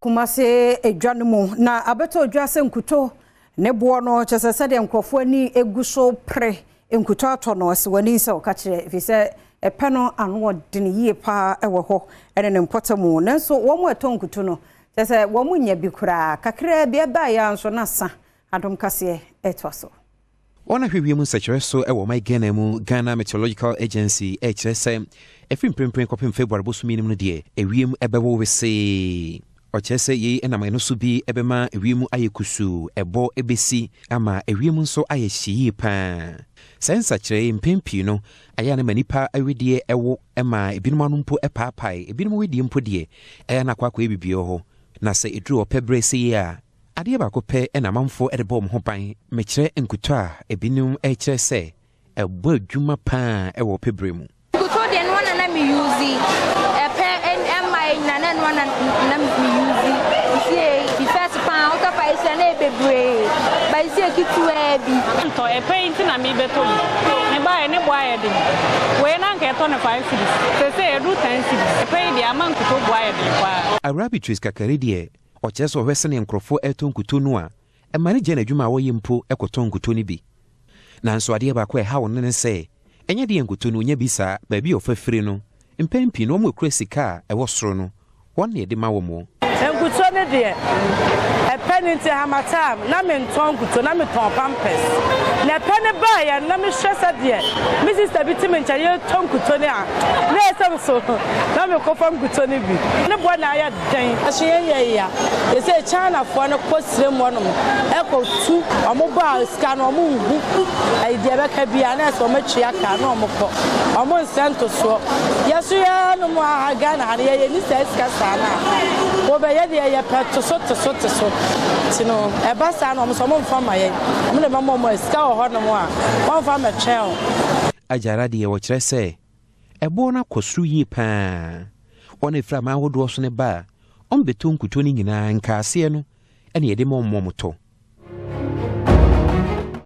Kumase edwa no mu na abɛtɔ odwa sɛ nkuto ne boɔ no kyɛ sɛ sɛdeɛ nkurɔfoɔ ani egu so pere nkuto atɔ no, ɛsɛ w'ani sɛ ɔka kyerɛ, ɛfiri sɛ ɛpɛ no ano ɔden yie paa ɛwɔ hɔ ɛne ne mpɔtam. Nanso wɔn a ɛtɔ nkuto no, kyɛ sɛ wɔn nya bi koraa kakraa bi ɛbaeɛ nso na sa. Adom Kaseɛ ɛtoa so. Wɔn ahwɛ wiem nsɛkyerɛ so wɔ ɔman Ghana mu, Ghana Meteorological Agency, ɛkyerɛ sɛ ɛfiri mprempren kɔpem February bosome no mu no deɛ, ewiem ɛbɛwo wesee. Ɔkyerɛ sɛ yei nam ɛno so bi ɛbɛma ewiem ayɛ kusuu, ɛbɔ ɛbɛsi ama ewiem nso ayɛ hye yie paa. Saa nsakyerɛ yi, mpɛn pii no, ayɛ a no ma nipa awedeɛ ɛwo, ma ebinom ano mpo ɛpaapae. Ebinom wedeɛ mpo deɛ, ɛyɛ na akɔ akɔyɛ biribi wɔ hɔ. Na sɛ ɛduru ɔpɛ berɛ sɛ yie a, adeɛ baako pɛ ɛna amanfoɔ ɛde bɔ wɔn ho ban, mekyerɛ nkuto a ebinom ɛkyerɛ sɛ ɛbɔ adwuma paa ɛwɔ ɔpɛ berɛ mu. Nkuto deɛ, no na me use ɛpɛ ɛma yɛ nyina na ɛno na me use. Nti first paa wotɔ fa esi na bebree ba, esi ketewa bi. Ntɔ ɛpɛ yi nti na mebɛtɔ bi. Mebaeɛ ne boɔ ayɛ den. Wei na nka ɛtɔ no 5 cedis, sɛsɛ ɛdu 10 cedis. Ɛpɛ yi deɛ, ama nkuto boɔ ayɛ den paa. Awura Beatrice Kakari deɛ, ɔkyerɛ sɛ ɔhwɛ sɛneɛ nkurɔfoɔ ɛtɔ nkuto no a, ɛma ne gya n'adwuma a wɔyɛ mpo ɛkɔtɔ nkuto no bi. Nanso adeɛ baako a ɛha wo no ne sɛ ɛnyɛ deɛ nkuto no onya bi saa. Baabi a ɔfa firi no, mpɛn pii no, wɔn akura sika a ɛwɔ soro no, wɔn na yɛde ma wɔn mo. Nkuto no deɛ, ɛpɛ no nti harmattan na mentɔn nkuto, na metɔn Pampers. Na ɛpɛ no baeɛ na mehwɛ sɛ deɛ me sister bi te me nkyɛn yɛtɔ nkuto no a, na ɛsɛm so na mekɔfa nkuto no bi. Ne bɔ na ayɛ den ɛso yɛn yɛ ya. Yɛsɛ Chinafoɔ no kɔ sire mu hɔnom ɛkɔ tu, ɔmo ba a, sika no ɔmo nhu ɛyi deɛ ɛbɛka bia na ɛsɛ ɔmo atwi aka na ɔmo kɔ, ɔmo nsɛ ntosoɔ. Yɛso yɛnom aha Ghana ha no, yɛyɛ ni saa sika saa no a wɔbɛyɛ deɛ yɛpɛ to so te so te so. Nti no ɛba saa na ɔmo sɛ ɔmo mfa ma yɛn, ɔmo de ma ɔmo a sika wɔ hɔnom a wɔmfa mɛtwɛn o. Agyara deɛ, wɔkyerɛ sɛ ɛboɔ no akɔ soro yie paa. Wɔn a ɛfiri aman ahodoɔ so no ba a ɔmbɛtɔ nkuto no nyinaa, nkaaseɛ no ɛne yɛde ma ɔmo tɔ.